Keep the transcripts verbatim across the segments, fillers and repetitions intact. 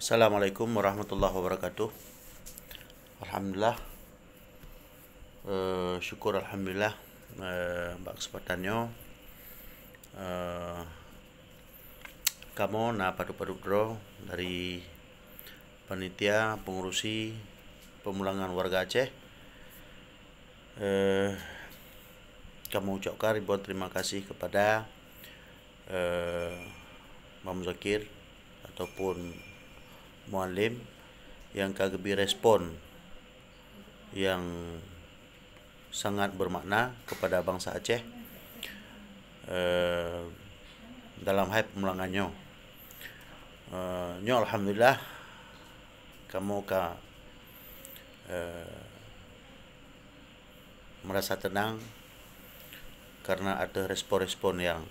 Assalamualaikum warahmatullahi wabarakatuh. Alhamdulillah. Eh, syukur alhamdulillah, eh, bak kesempatan nyoe, eh, kamoe na padub-padub droe dari panitia pengurusi pemulangan warga Aceh. Eh, kamoe ucapkan ribuan terima kasih kepada, eh, Bang Muzakir ataupun Mualem yang ka geubri respon yang sangat bermakna kepada bansa Aceh, eh, dalam hai pemulangan nyoe. Eh, nyoe alhamdulillah, kamoe ka, eh, merasa tenang karena ada respon-respon yang,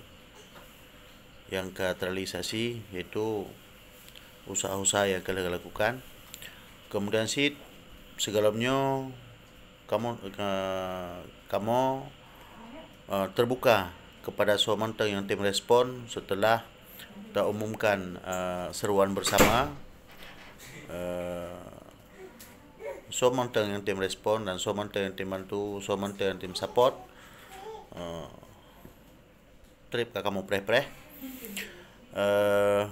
yang ka terrealisasi, yaitu usaha-usaha yang ka lheueh lakukan. Kemudian cit, sigohlom nyoe kamoe, eh, kamoe, eh, terbuka kepada soe mantong nyang tem respon setelah taumumkan, eh, seruan bersama. Eh, soe mantong nyang tem respon dan soe mantong nyang tem bantu, soe mantong nyang tem support, eh, trép ka kamoe preh-preh. Eh,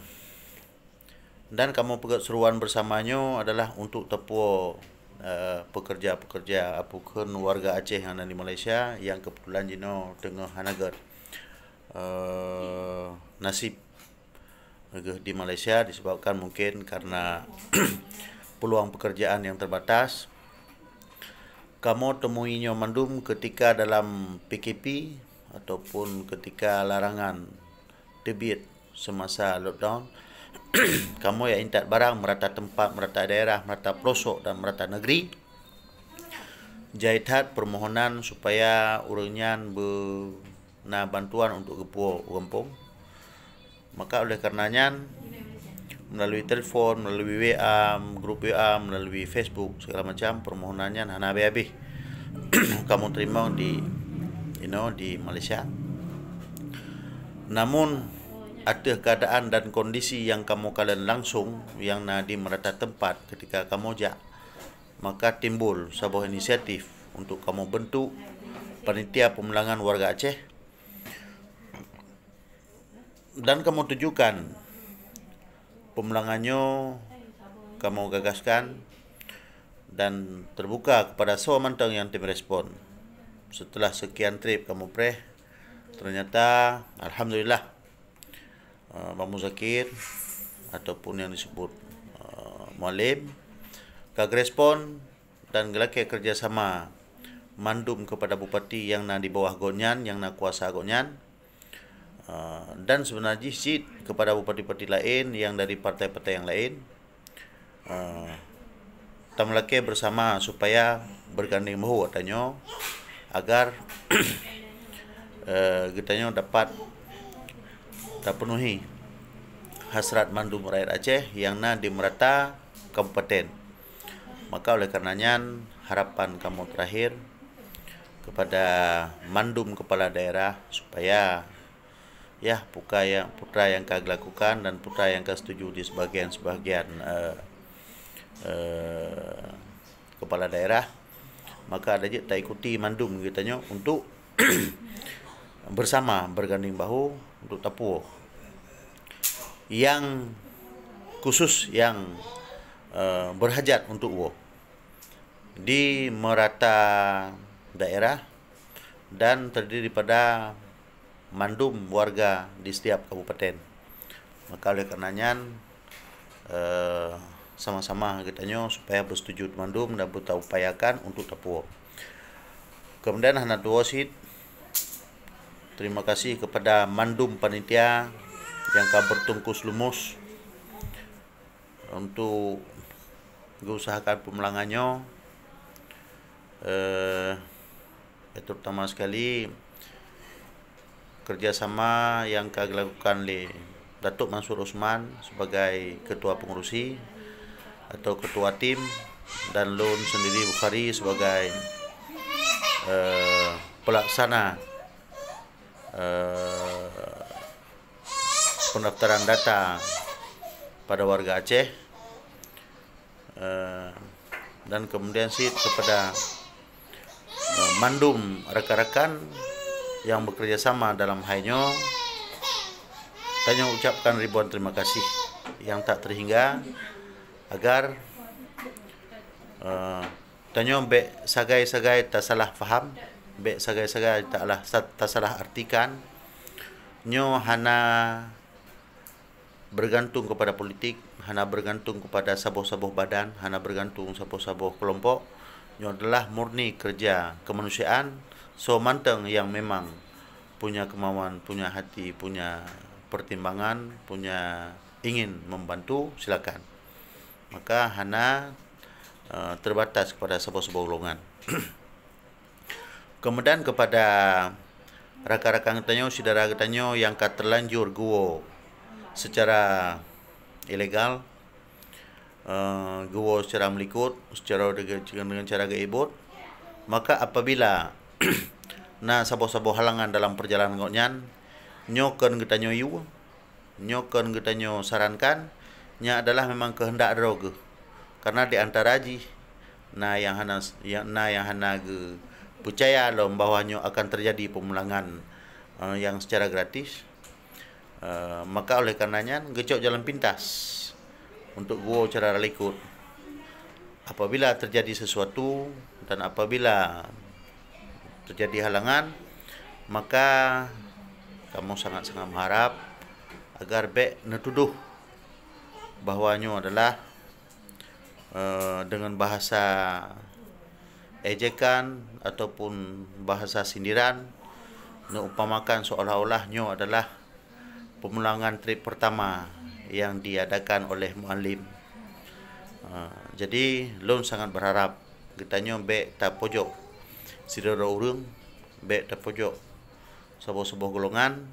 dan kamoe peugét seruan bersama nyoe adalah untuk teupuwoe, eh, pekerja-pekerja, ataupun warga Aceh nyang na di Malaysia yang kebetulan jinoe teungoh hana gét, eh, nasib geuh di Malaysia disebabkan mungkin karena peluang pekerjaan yang terbatas. Kamoe temui nyoe mandum ketika dalam P K P ataupun ketika larangan teubiet semasa lockdown. Kamoe jak intat barang merata tempat, merata daerah, merata pelosok dan merata negeri. Jai that permohonan supaya ureuëng nyan beu na bantuan untuk geupuwoe u gampông. Maka oleh karena nyan, melalui telepon, melalui W A, grup W A, melalui Facebook, segala macam, permohonan nyan hana habéh-habéh kamoe teurimong di, you know, di Malaysia. Namun, ateueh keadaan dan kondisi nyang kamoe kalon langsung nyang na di meurata teumpat ketika kamoe jak, maka timbul saboh inisiatif untuk kamoe bentuk panitia pemulangan warga Aceh dan kamoe tujukan pemulangan nyoe kamoe gagaskan dan terbuka kepada soe mantong nyang tem respon. Setelah sekian trip kamoe preh, ternyata alhamdulillah, eh, Bang Muzakir ataupun yang disebut, eh, Mualem ka gerespon dan geulakée kerjasama mandum kepada bupati nyang na di bawah gobnyan, nyang na kuasa gobnyan. Ah, dan seubeuna jih cit kepada bupati-bupati laén nyang dari partai-partai nyang laén, ah, tameulakée bersama supaya bergandeng bahu geutanyoe agar, eh, geutanyoe dapat tapeunuhi hasrat mandum rakyat Aceh nyang na di meurata kabupaten. Maka oleh karena nyan, harapan kamoe terakhir kepada mandum kepala daerah supaya, ya, puka yang, putra yang ka gelakukan dan putra yang ka setuju di sebahagian-sebahagian, eh, eh, kepala daerah, maka ada jeuet taikuti mandum geutanyoe untuk bersama berganding bahu untuk tapuwoe yang khusus yang, eh, berhajat untuk woe di merata daerah dan terdiri daripada mandum warga di setiap kabupaten. Maka oleh karena nyan, eh, sama-sama geutanyoe supaya bersetuju mandum dan beutaupayakan untuk tapuwoe. Kemudian hana tuwoe cit, terima kasih kepada mandum panitia yang ka bertungkus lumus untuk geuusahakan peumulangan nyoe, eh, ya, terutama sekali kerjasama yang ka dilakukan lé Datuk Mansur Usman sebagai ketua pengurusi atau ketua tim dan lôn sendiri Bukhari sebagai, eh, pelaksana, eh, pendaftaran data pada warga Aceh. eh, dan kemudian cit kepada, eh, mandum rakan-rakan yang bekerja sama dalam hai nyoe, tanyoe ucapkan ribuan terima kasih yang tak terhingga agar, eh, tanyoe bék sagai-sagai tasalah faham, bék sagai-sagai talah, tasalah artikan. Nyoe hana bergantung kepada politik, hana bergantung kepada saboh-saboh badan, hana bergantung saboh-saboh kelompok. Nyoe adalah murni kerja kemanusiaan. Soe mantong yang memang punya kemauan, punya hati, punya pertimbangan, punya ingin membantu, silakan. Maka hana, eh, terbatas kepada saboh-saboh golongan. Kemudian kepada rakan-rakan geutanyoe, syedara geutanyoe nyang ka terlanjur geuwoe secara ilegal, eh, geuwoe secara meulikot, secara dengan, dengan cara geuibot, maka apabila na saboh-saboh halangan dalam perjalanan gobnyan, nyoe kon geutanyoe yue, nyoe kon geutanyoe sarankan, nyan adalah memang keuheundak droe geuh. Karena di antara jih na nyang hana, na nyang hana geupeucaya lom bahwa nyoe akan terjadi pemulangan, eh, yang secara gratis. Eh, maka oleh karena nyan geucok jalan pintas untuk geuwoe cara likot. Apabila terjadi sesuatu dan apabila terjadi halangan, maka kamoe sangat-sangat meuharap agar bék neutudoh bahwa nyoe adalah, eh, dengan bahasa ejekan ataupun bahasa sindiran, neuumpamakan seolah-olah nyoe adalah pemulangan trip pertama yang diadakan oleh Mualem. Ha, jadi, lôn sangat berharap geutanyoe bék tapojok sidroe-droe ureuëng, bék tapojok saboh-saboh golongan,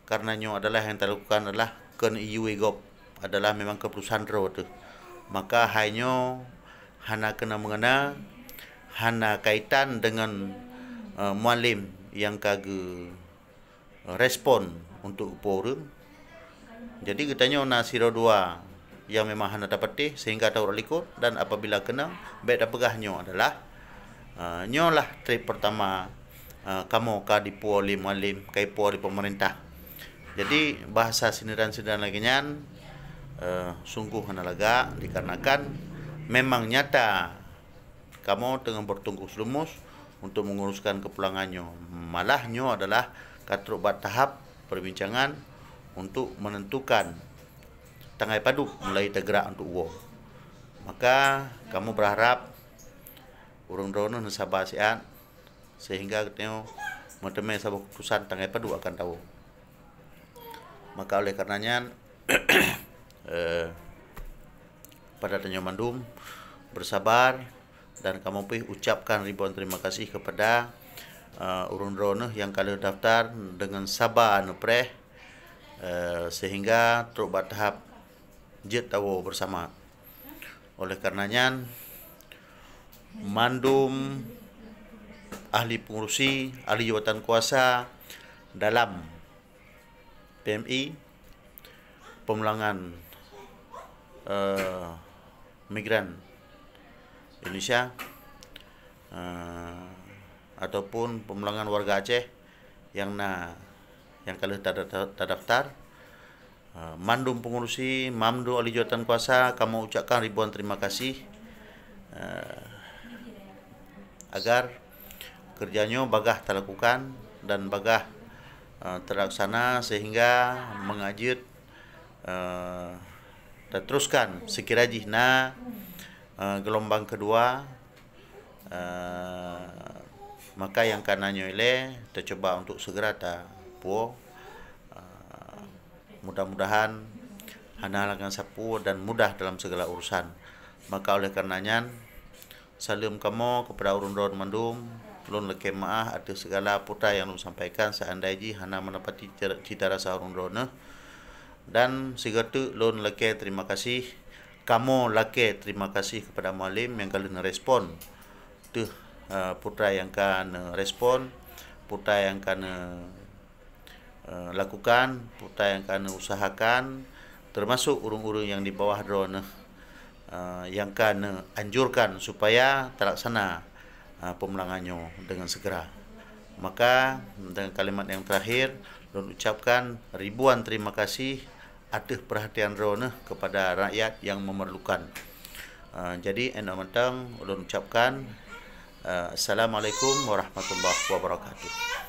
karena nyoe adalah yang talakukan adalah kon iyue gob, adalah memang keputusan droe teuh. Maka hai nyoe hana keuneuk meungena, hana kaitan dengan, eh, Mualem yang ka geu respon untuk geupo ureuëng. Jadi geutanyoe na sidroe dua nyang memang hana tapatéh sehingga taurot likot, dan apabila keunong, bék tapeugah nyoe adalah, eh, nyoe lah trip pertama, eh, kamoe ka dipo lé Mualem, ka dipo lé pemerintah. Jadi bahasa sindiran-sindiran lagée nyan, eh, sungguh hana lagak dikarenakan memang nyata kamoe teungoh bertungkus lumus untuk menguruskan kepulangan nyoe. Malah nyoe adalah ka trok bak tahap perbincangan untuk menentukan tanggai padub mulai teugerak untuk woe. Maka kamoe berharap ureuëng droeneueh neusaba siat sehingga geutanyoe meuteumé saboh keputusan tanggai padub akan tawoe. Maka oleh karena nyan, eh, pada tanyoe mandum bersabar dan kamoe pih ucapkan ribuan terima kasih kepada, eh, ureuëng droeneueh nyang ka lheueh daftar dengan saba neupreh, eh, sehingga trok bak tahap jeuet tawoe bersama. Oleh karena nyan, mandum ahli pengurusi, ahli jabatan kuasa dalam P M I, pemulangan, eh, migran Indonesia, eh, ataupun pemulangan warga Aceh yang na, yang ka lheueh tada-, tadaftar, eh, mandum pengurusi, mandum ahli jabatan kuasa, kamoe ucapkan ribuan terima kasih, eh, agar kerja nyoe bagah talakukan dan bagah, eh, terlaksana sehingga mangat jeuet, eh, tateruskan sekira jih na, eh, gelombang kedua, eh, maka nyang ka na nyoe ilée tacuba untuk segera tapuwoe, eh, mudah-mudahan hana halangan sapeue dan mudah dalam segala urusan. Maka oleh karena nyan, saleuem kamoe kepada ureuëng droeneueh mandum, lôn lakée meuáh ateueh segala peue nyang lôn sampaikan seandai jih hana meunepati cita rasa ureuëng droeneueh. Dan sigoe teuk lôn lakée terima kasih, kamoe lakée terima kasih kepada Mualem nyang ka lheueh neurespon teuh, eh, peue nyang ka neurespon, peue nyang ka ne eh, lakukan, peue nyang ka neuusahakan, termasuk ureuëng-ureuëng nyang di bawah droeneueh. eh, nyang ka neuanjurkan supaya talaksana, eh, peumulangan nyoe dengan segera. Maka, dengan kalimat nyang terakhir, lôn ucapkan ribuan terima kasih ateueh perhatian droeneuh kepada rakyat nyang memerlukan. Eh, jadi, 'oh noe mantong ulôn ucapkan, eh, Assalamualaikum warahmatullahi wabarakatuh.